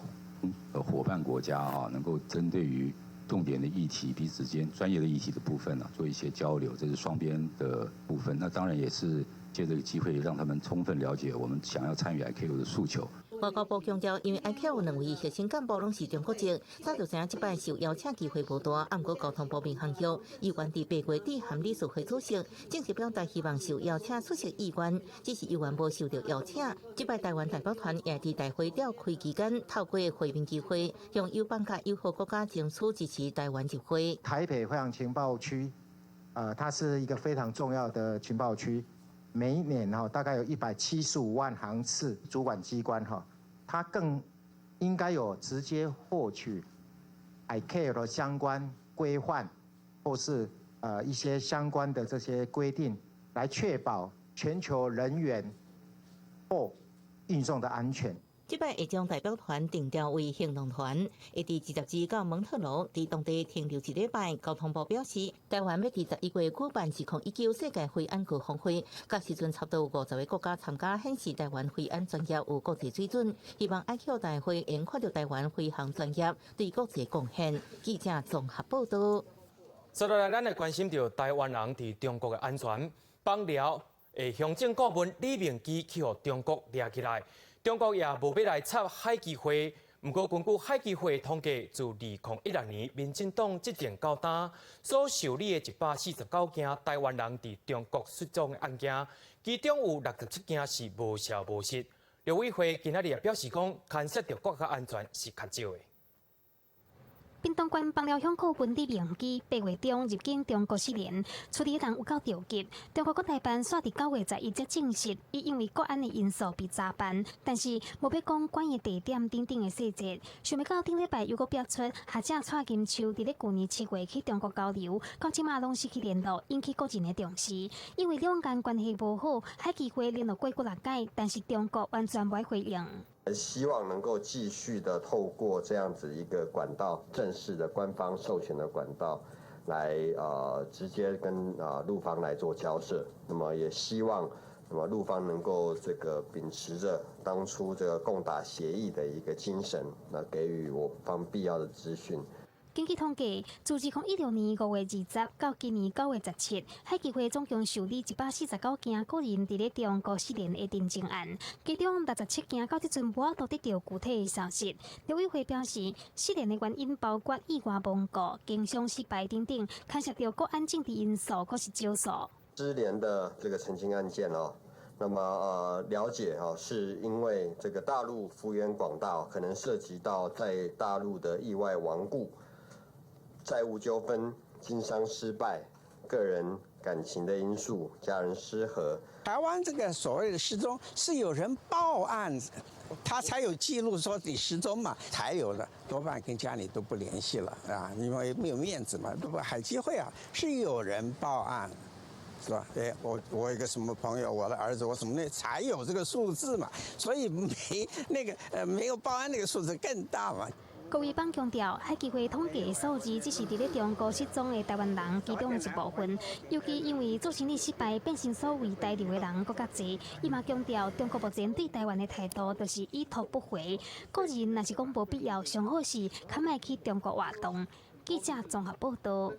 夥伴國家啊，能夠針對於重點的議題，彼此間專業的議題的部分呢，做一些交流，這是雙邊的部分。那當然也是借這個機會，讓他們充分了解我們想要參與 ICAO 的訴求。外交部強調，因為 ICAO 兩位核心幹部攏是中國籍，早就知影這擺受邀請機會無大。毋過交通部民航局猶原佇八月致函理事會主席，正式表達希望受邀請出席議員，只是猶原無受著邀請。這擺台灣代表團也佇大會召開期間，透過會面機會，向友邦佮友好國家爭取支持台灣入會。台北飛航情報區，它是一個非常重要的情報區，每一年哈大概有175萬航次，主管機關哈，它更應該有直接獲取 ICAO 的相關規範，或是一些相關的這些規定，來確保全球人員貨運送的安全。這擺會將代表團定調為行動團，會佇20日到蒙特羅，佇當地停留一禮拜。交通部表示，台灣欲佇11月舉辦2019世界飛安高峰會，屆時陣差不多有50個國家參加，顯示台灣飛安專業有國際水準。希望 ICAO 大會會看著台灣飛航專業對國際貢獻。記者綜合報道。接落來，咱來關心著台灣人佇中國的安全。枋寮的鄉政顧問李明基去予中國掠起來。中國也無欲來插海基會，毋過根據海基會統計，自2016年民進黨執政到今，所受理的149件台灣人佇中國失蹤的案件，其中有67件是無消無息。陸委會今仔日也表示講，牽涉著國家安全是較少的。屏東縣枋寮鄉寇分李明基8月中入境中國失聯，處理的人有夠著急。中國國台辦煞佇9月11才證實，伊因為國安的因素被查辦，但是無欲講關的地點等等的細節。想袂到頂禮拜又閣爆出學者蔡金秋佇咧舊年7月去中國交流，到這馬攏失去聯絡，引起國人的重視。因為兩岸關係無好，海基會聯絡過幾若擺，但是中國完全無愛回應。希望能夠繼續的透過這樣子一個管道，正式的官方授權的管道，來直接跟陸方來做交涉。那麼也希望，那麼陸方能夠這個秉持着當初這個共打協議的一個精神，那給予我方必要的資訊。根據統計，自2016年5月20到今年9月17，海基會總共受理149件個人佇咧中國失聯的偵證案，其中67件到這陣無法度得著具體的消息。陸委會表示，失聯的原因包括意外亡故、經商失敗等等，牽涉著國安政治因素，閣是少數。失聯的這個澄清案件哦，那麼了解哦，是因為這個大陸幅員廣大，可能涉及到在大陸的意外亡故、債務糾紛、經商失敗、個人感情的因素、家人失和。台灣這個所謂的失蹤是有人報案，他才有記錄說你失蹤嘛，才有的多半跟家裡都不聯繫了啊，因為沒有面子嘛，對不？海基會啊，是有人報案，是吧？哎，我有個什麼朋友，我的兒子，我什麼那才有這個數字嘛，所以沒那個沒有報案那個數字更大嘛。高維邦強調，海基會統計的數字只是佇咧中國失蹤的台灣人其中的一部分，尤其因為做生意失敗變成所謂台留的人閣較濟。伊嘛強調，中國目前對台灣的態度就是已讀不回，個人若是講無必要，上好是較莫去中國活動。記者綜合報道。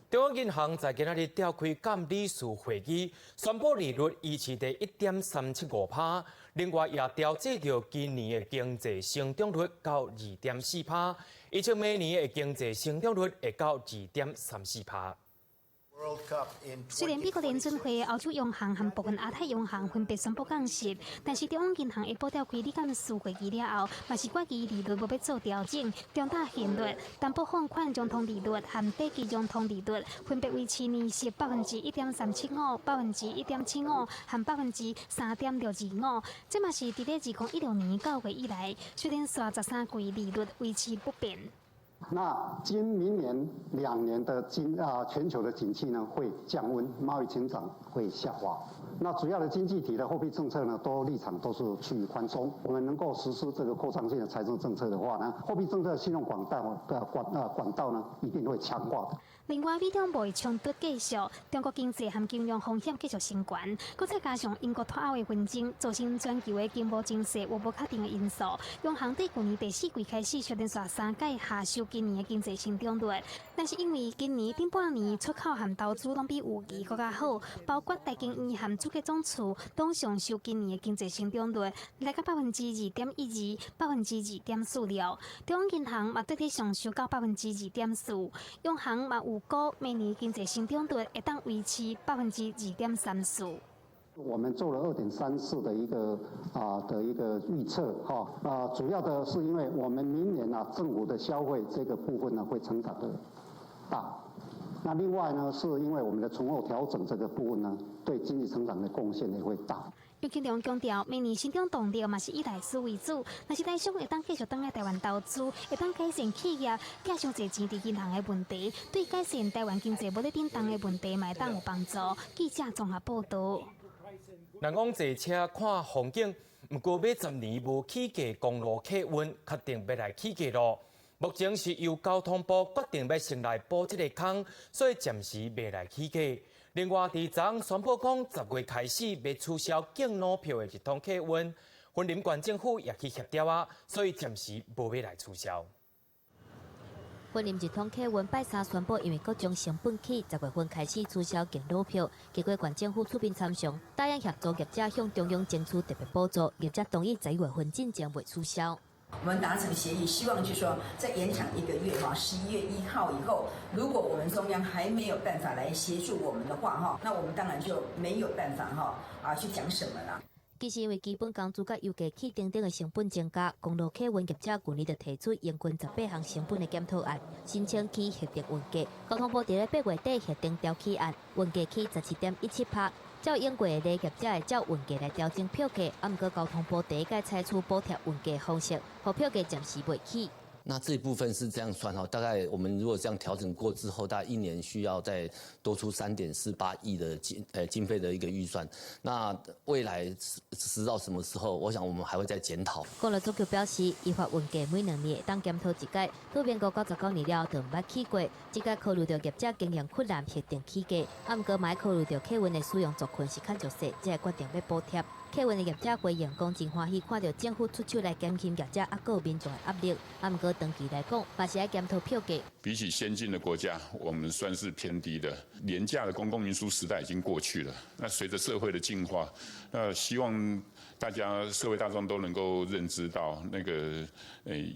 中央銀行在今仔日召開監理事會議，宣布利率維持佇1.375%，另外也調整著今年的經濟成長率到2.4%，預測明年的經濟成長率會到2.34%。雖然美國聯準會、歐洲央行和部分亞太央行分別宣布降息，但是中央銀行下晡召開理監事會議了後，嘛是決議利率無欲做調整，重擔現率、擔保放款融通利率和短期融通利率分別維持年息1.375%、1.75%和3.625%。這嘛是佇咧2016年9月以來，雖然紲13季利率維持不變。那今明年2年的全球的景氣呢會降溫，貿易成長會下滑。那主要的經濟體的貨幣政策呢，都立場都是趨於寬鬆。我們能夠實施這個擴張性的財政政策的話呢，貨幣政策信用管道的管道呢，一定會強化的。另外，美中貿易衝突繼續，中國經濟和金融風險繼續升懸，閣再加上英國脫歐的紛爭，造成全球的經貿情勢有無確定的因素。央行對舊年第四季開始，連續三擺下修今年的經濟成長率，但是因為今年頂半年出口和投資攏比預期閣較好，包括台經院和主計總處攏上修今年的經濟成長率，來到2.12%、2.46%。中央銀行嘛綴咧上修到2.4%，央行嘛預估明年經濟成長率會當維持2.34%。我們做了2.34的一個預測哈啊，主要的是因為我們明年啊政府的消費這個部分呢會成長的大，那另外呢是因為我們的存後調整這個部分呢對經濟成長的貢獻也會大。楊金龍強調，明年成長動力嘛是以內需為主，若是台商會當繼續轉來台灣投資，會當改善企業借傷濟錢佇銀行的問題，對改善台灣經濟無咧振動的問題嘛會當有幫助。記者綜合報道。人講坐車看風景，毋過欲10年無起價公路客運，確定欲來起價囉。目前是由交通部決定欲先來補這個空，所以暫時袂來起價。另外，佇昨宣布講，10月開始欲取消敬老票的直通客運，雲林縣政府也去協調啊，所以暫時無欲來取消。雲林直通客運拜三宣布，因為各種成本起，10月份開始取消敬老票。結果縣政府出面參詳，答應協助業者向中央爭取特別補助，業者同意11月份進前袂取消。我們達成協議，希望就是說再延長一個月哈，11月1號以後，如果我們中央還沒有辦法來協助我們的話哈，那我們當然就沒有辦法哈啊去講什麼了。其實因為基本工資佮油價起等等的成本增加，公路客運業者舊年就提出營運18項成本的檢討案，申請起核定運價。交通部佇咧8月底核定調起案，運價起17.17%。照應過的業者會照運價來調整票價，啊，毋過交通部第一擺採取補貼運價方式，予票價暫時袂起。那這一部分是這樣算哈，大概我們如果這樣調整過之後，大概一年需要再多出3.48億的經費的一個預算。那未來實到什麼時候，我想我們還會再檢討。公路總局表示，依法運價每2年會當檢討一擺，自民國99年了後就毋捌起過。這擺考慮到業者經營困難，核定起價，啊，毋過嘛考慮到客運的使用族群是較弱勢，才會決定欲補貼。客運的業者回應講，真歡喜看到政府出手來減輕業者抑閣有民眾的壓力。啊，毋過長期來講，嘛是愛檢討票價。比起先進的國家，我們算是偏低的。廉價的公共運輸時代已經過去了。那隨着社會的進化，那希望大家社會大眾都能夠認知到，那個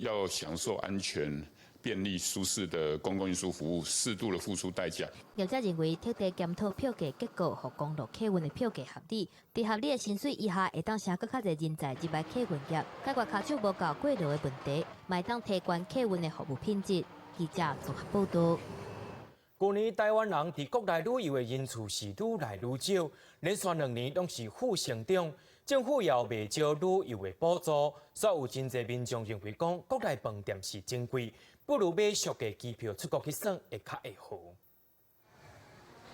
要享受安全、便利、舒適的公共運輸服務，適度的付出代價。業者認為，特地檢討票價結構，予公路客運的票價合理，佇合理的薪水以下，會當請閣較濟人才入來客運業，解決跤手無夠過勞的問題，嘛會當提懸客運的服務品質。記者綜合報導。舊年台灣人佇國內旅遊的人次是愈來愈少，連續2年攏是負成長。政府也有袂少旅遊的補助，所以有真濟民眾認為講，國內飯店是真貴，不如買俗價機票出國去耍會較會好。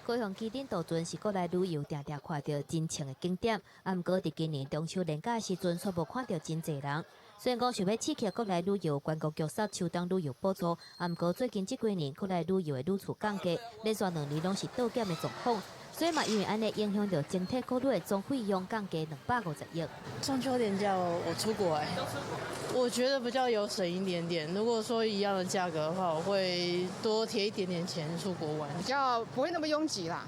高雄旗津渡船是國內旅遊定定看著真穿的景點，啊，毋過佇今年中秋連假的時陣，卻無看著真濟人。雖然講想欲刺激國內旅遊，觀光局設秋冬旅遊補助，啊，毋過最近這幾年國內旅遊的旅次降低，連續2年攏是倒減的狀況，所以嘛因為按呢影響著整體國旅的總費用降低250億。中秋連假我出國欸，我覺得比較有省一點點。如果說一樣的價格的話，我會多貼一點點錢出國玩，比較不會那麼擁擠啦。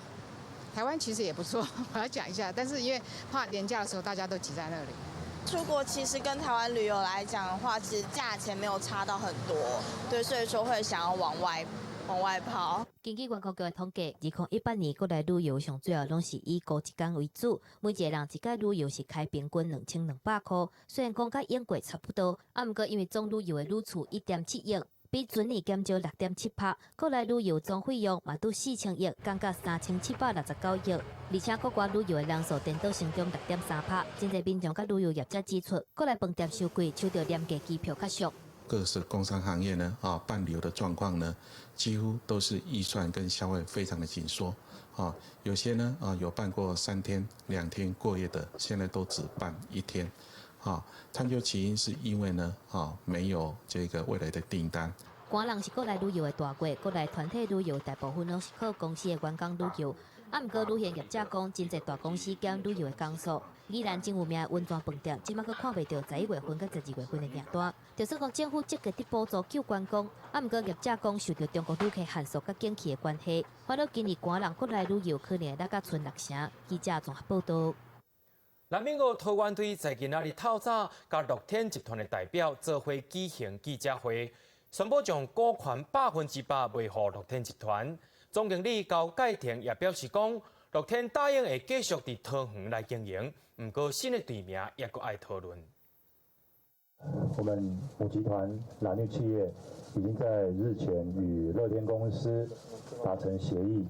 台灣其實也不錯，我要講一下，但是因為怕連假的時候大家都擠在那裡。出國其實跟台灣旅遊來講的話，其實價錢沒有差到很多，對，所以說會想要往外跑。根據觀光局的統計，2018年國內旅遊上主要攏是以五一工為主，每一個人一擺旅遊是開平均2200塊。雖然講佮英國差不多，啊，毋過因為總旅遊的旅次1.7億，比前年減少6.7%，國內旅遊總費用嘛拄4000億，降到3769億，而且國外旅遊的人數顛倒成長6.3%。真濟民眾佮旅遊業者指出，國內飯店傷貴，搶著廉價機票較俗。各式工商行業呢，啊，辦旅遊的狀況呢，幾乎都是預算跟消費非常的緊縮，啊，有些呢，啊，有辦過3天2天過夜的，現在都只辦一天，啊，探究其因是因為呢，啊，沒有這個未來的訂單。寒人是國內旅遊的大月，國內團體旅遊大部分攏是靠公司的員工旅遊。啊，毋過旅行業者講，真濟大公司減旅遊的工數。宜蘭真有名的溫泉飯店，這擺閣看袂著11月份佮12月份的訂單。就算講政府積極佇補助救觀光，啊，毋過業者講受著中國旅客限塑佮景氣的關係，反倒今年寒人國內旅遊可能會落甲賰六成。記者綜合報導。拉米戈桃園隊在今仔日透早，佮樂天集團的代表做伙舉行記者會，宣布將股權100%賣予樂天集團。總經理高蓋庭也表示講，樂天答應會繼續佇桃園來經營，毋過新的隊名也閣愛討論。我們母集團藍綠企業已經在日前與樂天公司達成協議，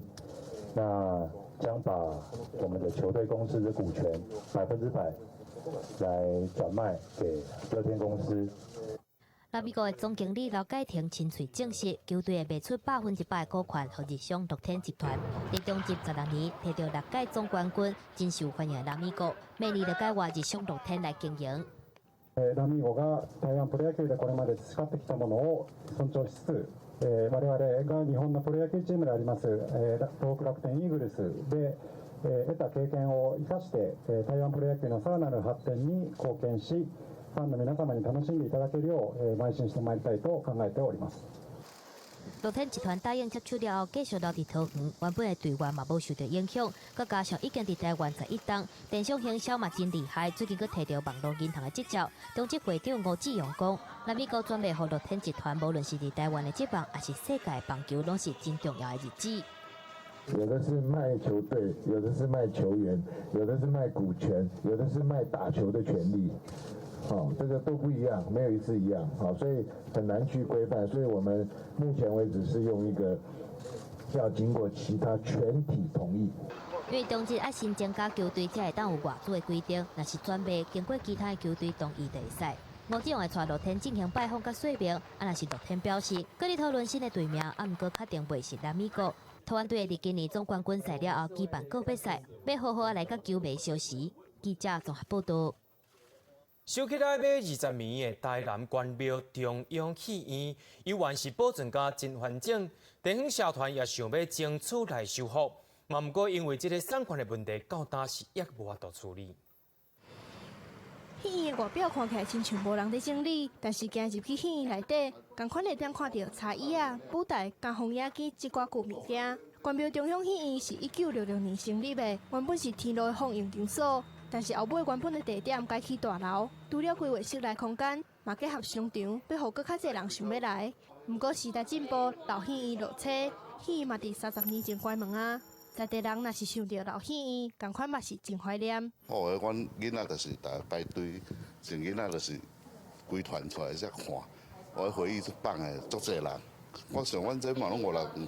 那將把我們的球隊公司的股權100%來轉賣給樂天公司。拉米戈的總經理劉蓋庭親喙證實，球隊會賣出100%的股權予日商樂天集團。佇中職16年摕著六屆總冠軍，真受歡迎的拉米戈，明年就改換日商樂天來經營。ラミーゴが台灣プロ野球でこれまで培ってきたものを尊重しつつ、我々が日本のプロ野球チームであります東北楽天イーグルスで得た経験を生かして、台灣プロ野球のさらなる発展に貢献し、ファンの皆様に楽しんでいただけるよう邁進してまいりたいと考えております。樂天集團答應接手了後，繼續留佇桃園，原本的隊員嘛無受著影響。閣加上已經佇台灣11冬，電商行銷嘛真厲害，最近閣提著網路銀行的執照。中職會長吳志榮講，拉米戈轉賣予樂天集團，無論是佇台灣的職棒，抑是世界棒球，攏是真重要的日子。有的是賣球隊，有的是賣球員，有的是賣股權，有的是賣打球的權利。哦，這個都不一樣，沒有一次一樣，好，所以很難去規範。所以我們目前為止是用一個要經過其他全體同意。因為當日愛新增加球隊才會當有外資的規定，若是轉賣，經過其他的球隊同意就會使。吳志榮會帶樂天進行拜訪佮說明，啊，若是樂天表示，閣咧討論新的隊名，啊，毋過確定袂是拉米哥。桃園隊會佇今年總冠軍賽了後舉辦告別賽，欲好好來佮球迷相惜。記者綜合報道。收起來欲20年的台南關廟中央戲院，猶原是保存甲真完整。地方社團也想欲爭取來修復，嘛毋過因為這个產權的問題，到今是猶無法度處理。戲院的外表看起來親像無人佇整理，但是行入去戲院內底，仝款會當看著柴椅仔、舞台、佮放映機這寡舊物件。關廟中央戲院是1966年成立的，原本是天路的放映場所，但是後尾原本的地點改起大樓，除了規劃室內空間，嘛結合商場，欲予閣較濟人想欲來。毋過時代進步，老戲院落車，戲院嘛佇30年前關門啊。在地人若是想著老戲院，仝款嘛是真懷念。哦，阮囡仔就是逐家排隊，像囡仔就是規團出來才看，我回憶足放的，足濟人。我想阮這嘛攏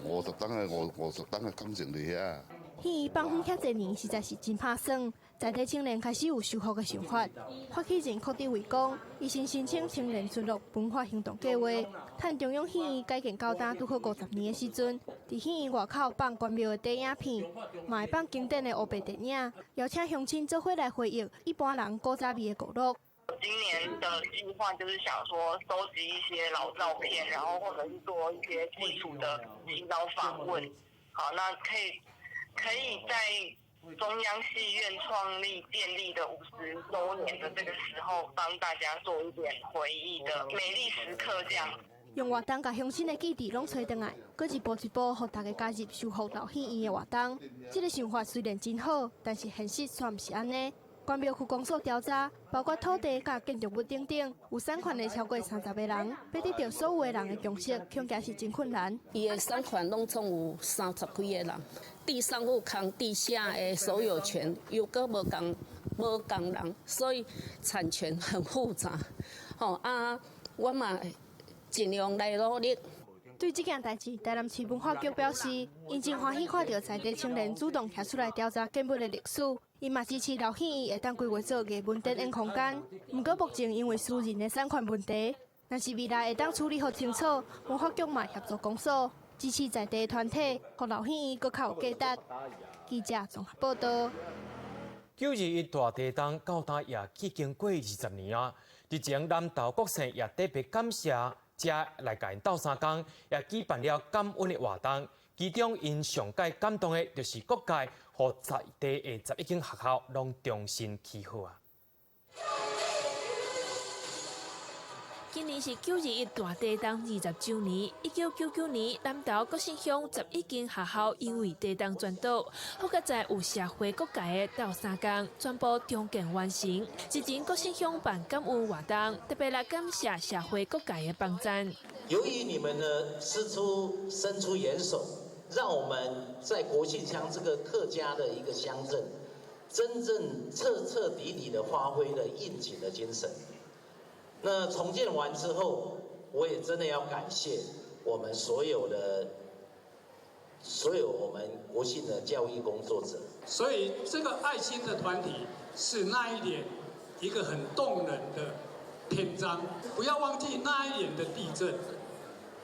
五十冬的50冬的感情佇遐。戲院放荒遐濟年，實在是真拍算。在地青年開始有修復的想法，發起人柯志偉講，伊先申請青年村落文化行動計畫，趁中央戲院改建到今拄好50年的時陣，佇戲院外口放關廟的短影片，嘛會放經典的黑白電影，邀請鄉親做伙來回憶一般人古早味的古樂。今年的計劃就是想說收集一些老照片，然後或者是做一些基礎的耆老訪問。好，那可以在中央戲院創立建立的50週年的這個時候，幫大家做一點回憶的美麗時刻，這樣。用活動共鄉親的記憶攏揣轉來，閣一步一步，予大家加入修復老戲院的活動。這个想法雖然真好，但是現實卻毋是按呢。關廟區公所調查，包括土地佮建築物等等，有產權的超過30個人，欲得著所有的人的共識，恐驚是真困難。伊的產權攏總有30幾個人，地上有空地下的所有權又閣無仝人，所以產權很複雜。吼啊，我嘛盡量來努力。對這件代誌，台南市文化局表示，𪜶真歡喜看著在地青年主動站出來調查建物的歷史，𪜶嘛支持老戲院會當規劃做藝文展演空間。毋過目前因為私人的產權問題，若是未來會當處理予清楚，文化局嘛協助公所支持在地團體，予老戲院閣較有價值。記者綜合報道。9·21大地震到今也已經過20年啊！日前南投國姓也特別感謝。遮來共𪜶鬥相共，也舉辦了感恩的活動。其中，𪜶上蓋感動的，就是各界予在地的11間學校攏重新起好啊！今年是9·21大地震20週年。1999年，南投國姓鄉11間學校因為地震全倒，好佳哉有社會各界的鬥相共，全部重建完成。日前國姓鄉辦感恩活動，特別來感謝社會各界的幫贊。由於你們呢，伸出援手，讓我們在國姓鄉這個客家的一個鄉鎮，真正徹徹底底的發揮了應景的精神。那重建完之後，我也真的要感謝我們所有我們國姓的教育工作者。所以這個愛心的團體是那一年一個很動人的篇章。不要忘記那一年的地震，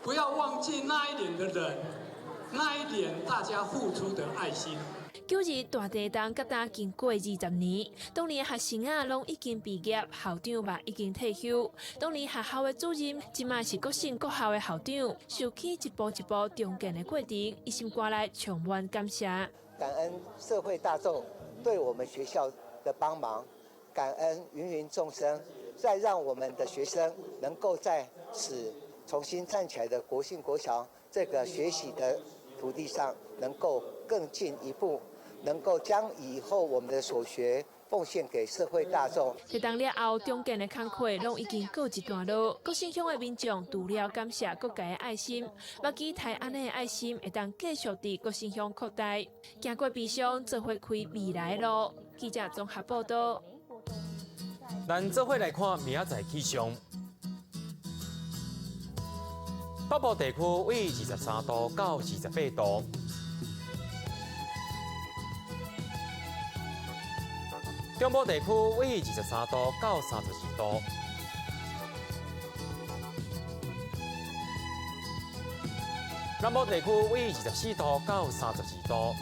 不要忘記那一年的人，那一年大家付出的愛心。9·21大地震到今經過20年，當年學生仔攏已經畢業，校長嘛已經退休。當年學校的主任，這馬是國姓國校的校長，想起一步一步重建的過程，伊心肝內充滿感謝。感恩社會大眾對我們學校的幫忙，感恩芸芸眾生，再讓我們的學生能夠在此重新站起來的國姓國小這個學習的土地上，能夠更進一步。能夠將以後我們的所學奉獻給社會大眾。地動了後，重建的工課攏已經告一段落。國姓鄉的民眾除了感謝各界的愛心，嘛期待按呢的愛心會當繼續佇國姓鄉擴大，行過悲傷，做伙開未來的路。記者綜合報道。咱做伙來看明仔載氣象。北部地區為23度到28度。中部地區為23度到32度。南部地區為24度到32度。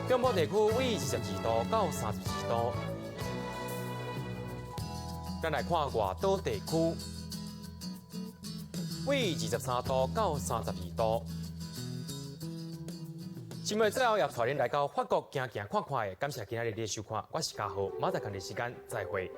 中部地區為22度到32度。咱來看外島地區，為23度到32度。新聞最後也帶恁來到法國行行看看的，感謝今仔日的收看，我是嘉豪，明仔載仝時間再會。